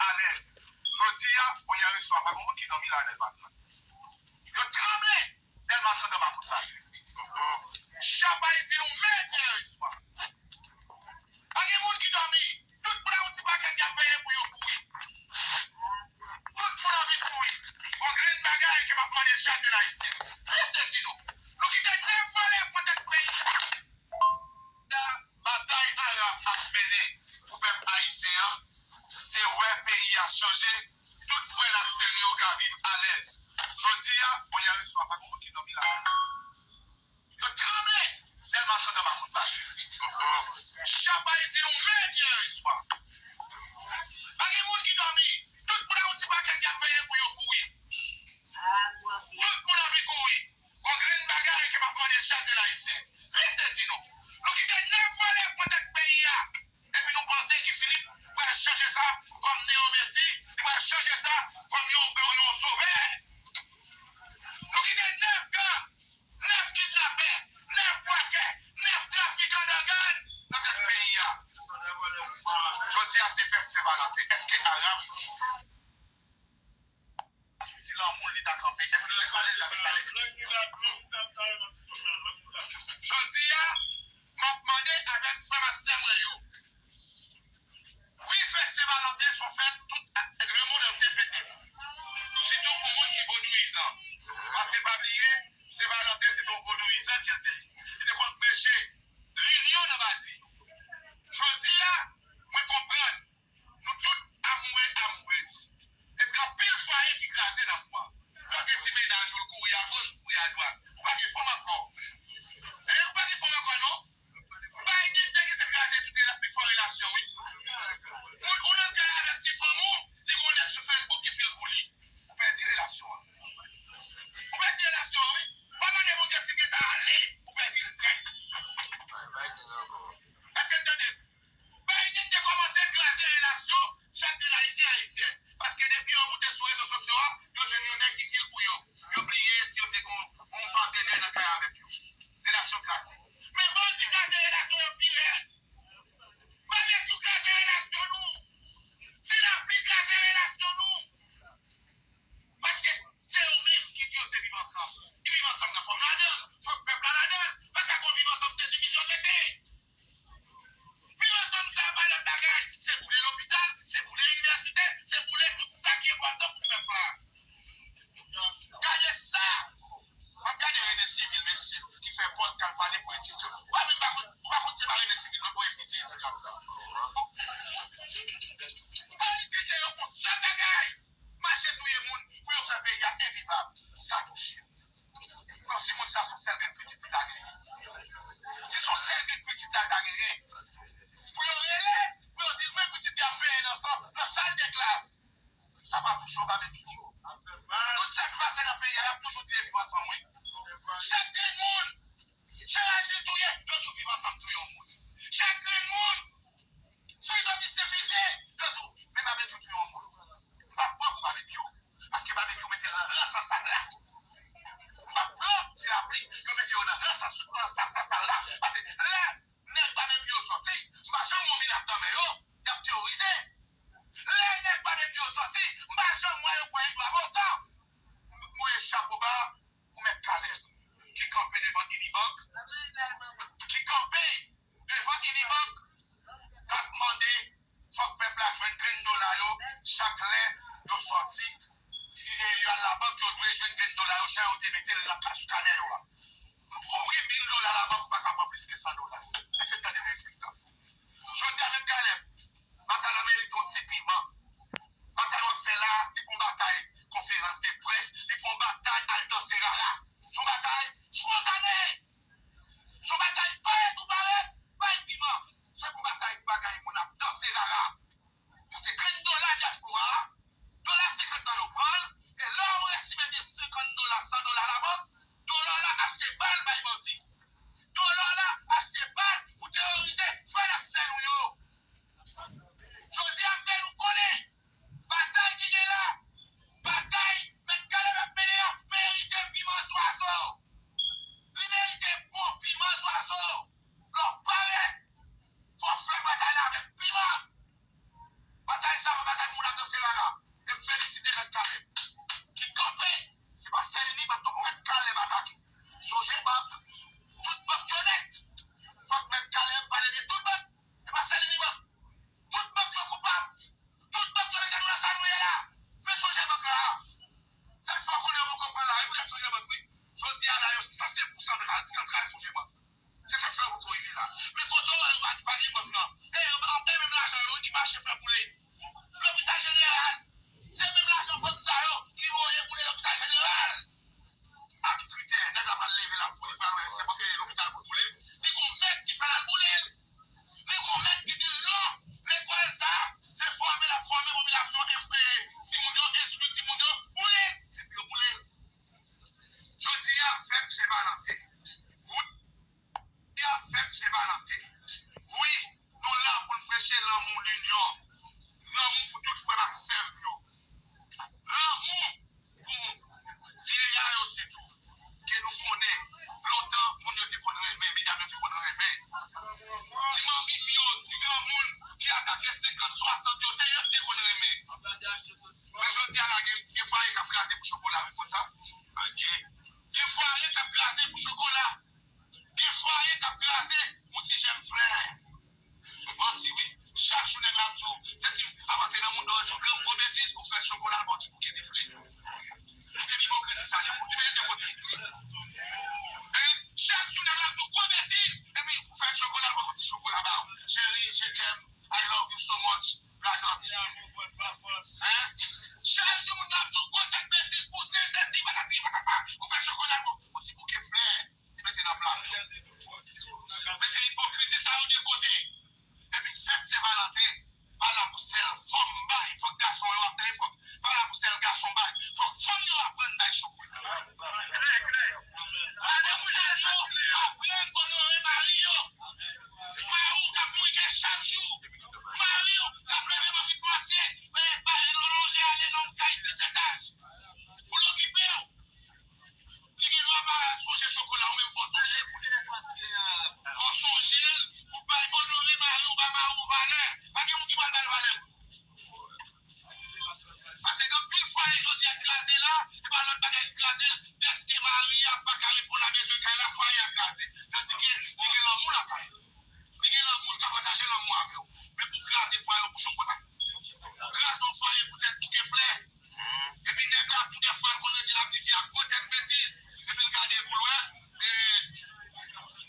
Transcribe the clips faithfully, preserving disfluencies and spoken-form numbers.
Alèz. Jodi a, bon, yè swa, pa gen moun ki dòmi la, Dèlma trant. Yo tranble! Dèlma trant anba kout bal. Chapay di nou, men yè swa. Pa gen moun ki dòmi. Tout moun a yon ti pakèt y ap veye pou yo kouri. Tout moun anvi kouri. Gon grenn bagay ke m ap mande chak grenn ayisyen. Fè sezi nou. Nou kite nèf vòlè pran tèt peyi. Batay Arab ap mennen pou pèp ayisyen an, se wè peyi a chanje, tout frè n ak sè nou yo ka viv alèz. Jodi a, bon, yè swa, pa gen moun ki dòmi la. Yo tranble! Dèlma trant anba kout bal. Chapay di nou, men yè swa. Pa gen moun ki dòmi. Tout moun a yon ti pakèt y ap veye pou yo kouri. Tout moun anvi kouri. Gon grenn bagay ke m ap mande chak grenn ayisyen. Fè sezi nou. Nou kite nèf vòlè pran tèt peyi a. Epi nou panse Guy Philippe pral chanje sa kòm neo mesi, li pral chanje sa kòm yon, yon, yon sovè. Nou kite nèf gang, nèf kidnapè, nèf bwakè, nèf trafikan dògàn nan tèt peyi a. Jodi a se fèt Sen Valanten. Èske Arab Aswiti lanmou l li ta kanpe? Èske se malè l ta vin pale? Jodi a, m ap mande avèk frè m ak sè mwen yo. Wi, fèt Sen Valanten se yon fèt tout lemonn antye fete. Sitou pou moun ki vodouyizan. Paske pa bliye, Sen Valanten se te yon vodouyizan ke l te ye. Li te konn preche linyon nan badi. Jodi a, mwen konprann. Nou tout amoure, amourez. Epi gen anpil fwaye ki kraze nan mwa. Lè w gen ti mennaj ou, l kouri agoch, ou kouri adwat. Ou pa gen fanm ankò. Hein, ou pa gen fanm ankò, non? Biden te gentan kraze tout rela-, pifò relasyon, wi. Moun, ou nan kay avèk ti fanm ou, li gen yon nèg sou Facebook ki fil pou li. Ou pèdi relasyon an. Ou pèdi relasyon an, wi. Pa mande Bondye si l gentan ale, ou pèdi l nèt. Èske n tande m? Biden te kòmanse kraze relasyon chak grenn Ayisyen, Ayisyèn. Paske depi yo moute sou rezo sosyo a, yo jwenn yon nèg ki fil pou yo. Yo bliye si yo te gon, gon patenè nan kay avèk yo. Relasyon kraze. Men bandi kraze relasyon yo pi rèd. Babekyou kraze relasyon nou. Ti Lapli kraze relasyon nou. Paske se yo menm ki di yo se viv ansanm. Viv ansanm nan fòm ladan l, fòk pèp la ladan l. Pa ka gon viv ansanm, se divizyon l mete. Viv ansanm sa a pa lòt bagay, se boule lopital, se boule inivèsite, se boule tout sa ki enpòtan pou pèp la. Gade sa! M ap gade Rene Civil, mesye, ki fè pòz k al pale pou etidyan. Ou pa menm pa konn, ou pa konn se pa Rene Civil, non, pou refize etidyan la. Politisyen yo fè yon sèl bagay, mache touye moun pou yo fè peyi a envivab. Sa touche m. Kòmsi moun sa se yon sèl grenn pitit li ta genyen. Si se yon sèl grenn pitit la li ta genyen, pou yo rele, pou yo di l, men pitit li ap benyen nan san, nan sal de klas. Sa pa touche w, Babekyou. Tout sa k pase nan peyi a, y ap toujou di e viv ansanm, wi. Chak grenn moun, Jan Ajil touye, yo di w viv ansanm touye yon moun. Chak grenn moun, Swidomiste fize, yo di w, men Babekyou touye yon moun. M p ap pran pou Babekyou, paske Babekyou mete l nan rans an sal la. M p ap pran Ti Lapli, yo mete yo nan rans an sal la, paske lè nèg Babekyou yo sòti, m pa janm wè yon minaf nan men yo, y ap teworize. Lè nèg Babekyou yo sòti, m pa janm wè yo pran Edouard Baussan. M voye chapo ba pou Mèt Caleb, ki kanpe devan Unibank, ki kanpe devan Unibank, k ap mande fòk pèp la jwenn grenn dola yo chak lè yo sòti, yo al labank, yo dwe jwenn grenn dola yo jan yo te mete l nan ka-, sou kanè yo a. Ou gen mil dola labank, ou pa ka pran plis ke san dola. Èske n tande derespektan? Jodi a, Mèt Caleb, batay la merite yon ti piman. Batay w ap fè la, li pa yon batay konferans de près, li pa yon batay al danse rara. Se yon batay spontane. Se yon batay parèt ou parèt, bay piman. Se pa yon batay bagay moun ap danse rara. Paske grenn dola dyaspora a, dola senkant nan yo pran l, e lè w resi mete senkant dola, san dola labank, dola w la achte bal bay bandi. Dola w la achte bal pou teworize Timoun yo, enstwi timoun yo, boule l, epi yo boule l. Jodi a, fèt Sen Valanten. Wi, jodi a, fèt Sen Valanten. Wi, nou la pou n preche lanmou, linyon. Lanmou pou tout frè m ak sè m yo. Lanmou pou vyeya yo sitou. Ke nou konnen, lontan, moun yo te konn renmen, medam yo te konn renmen. Ti manmi yo, ti granmoun ki atake senkant, swasant yo, se yo k te konn renmen. Men jodi a la, gen, gen fwaye k ap kraze pou chokola, wi, konn sa. Gen fwaye k ap kraze pou chokola. Gen fwaye k ap kraze pou ti jèn flè. Manti, wi. Chak jou nèg la ap di w, se si w ap antre nan mouda w, di w gwo betiz, ou fè chokola, l ba w ti bouke de flè. Epi ipokrizi sa depote. Epi l depote. Hein? Chak jou nèg la ap di w gwo betiz, epi ou fè chokola, l ba w ti chokola, ba w. Cheri, je t'aime, I love you so much, radòt. Hein? Chak jou moun la ap di w gwo tèt betiz, pouse, sesi, patati, patata, ou fè chokola, l ba w ti bouke flè. Li mete nan pla nou. Mete ipokrizi sa yo de kote. Epi fèt Sen Valanten, pa la pou sèl fanm bay, fòk gason yo ap bay, fòk, pa la pou sèl gason bay, fòk fanm yo aprann bay chokola. Fòk mari yo aprann onore mari yo. Mari w k ap mouri kè chak jou. Mari w k ap leve bò vit matye, bay, bay lonje ale nan yon kay dis etaj pou l okipe w. Li gen dwa pa sonje chokola, ou menm fò w sonje l. Fò w sonje l pou w bay, onore mari w, ba mari w valè. Pa gen moun ki pral ba l valè. Paske gen anpil fwaye jodi a k kraze la, e pa lòt bagay ki kraze l, dèske mari a pa ka reponn a bezwen kay la, fwaye a kraze. Tandike li gen lanmou lakay li. Li gen lanmou, l ka pataje lanmou avè w. Men pou kraze fwaye w pou chokola. Pou kraze yon fwaye pou tèt bouke flè. Epi nèg la, tou dèfwa, l konn rete l ap di fi a gwo tèt betiz. Epi l gade pou l wè, e,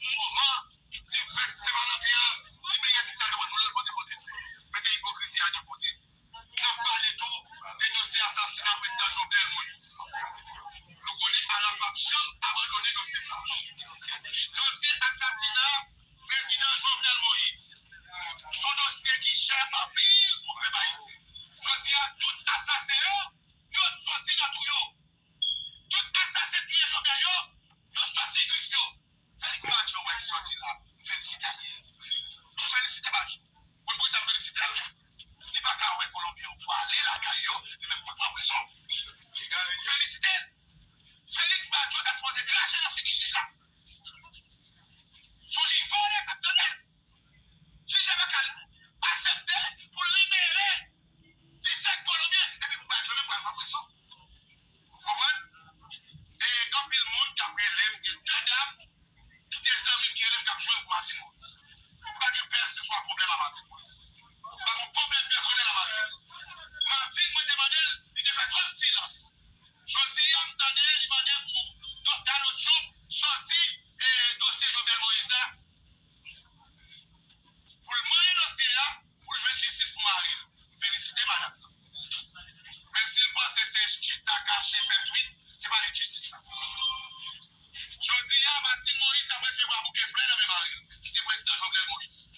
yon moman, ti fèt Sen Valanten an, li bliye tout sa, li konn sou lòt kote pote flè. Mete ipokrizi a de kote. N ap pale tou de dosye asasina prezidan Jovenel Moïse. Nou konnen ALA p ap janm abandone dosye sa. Dosye asasina prezidan Jovenel Moïse se yon dosye ki chè anpil pou pèp ayisyen. Jodi a, tout asasen yo, yo soti nan twou yo. Tout asasen k touye Jovenel yo, yo soti grif yo. Felix Badio, wè, li soti la. M felisite l. M felisite Badio. Konn poukisa m felisite l? Li pa ka wè Kolonbyen yo pwale lakay yo, li menm pou l pran prizon. M felisite l. Felix Badio ta sipoze krache nan figi jij la. Se yon jij vòlè k ap tande l. Jij la pa ka aksepte pou l libere disèt Kolonbyen, epi pou Badio menm pral pran prizon. Ou konprann? E gen anpil moun k ap rele m, gen de dam ki te zanmi m ki rele m k ap jwe m pou Martine Moïse. M pa gen pèseswa pwoblèm a Martine Moïse. M pa gen pwoblèm pèsonèl a Martine. Martine, mwen te mande l, li te fè twòp silans. Jodi a, m tande li mande pou Donald Trump sòti, eh, dosye Jovenel Moïse la. Pou l manyen dosye a, pou l jwenn jistis pou mari l. M felisite madanm nan. Men si l panse se chita, kache, fè twit, se pa li k jistis la. Jodi a, Martine Moïse ap resevwa bouke flè nan men mari l, ki se prezidan Jovenel Moïse.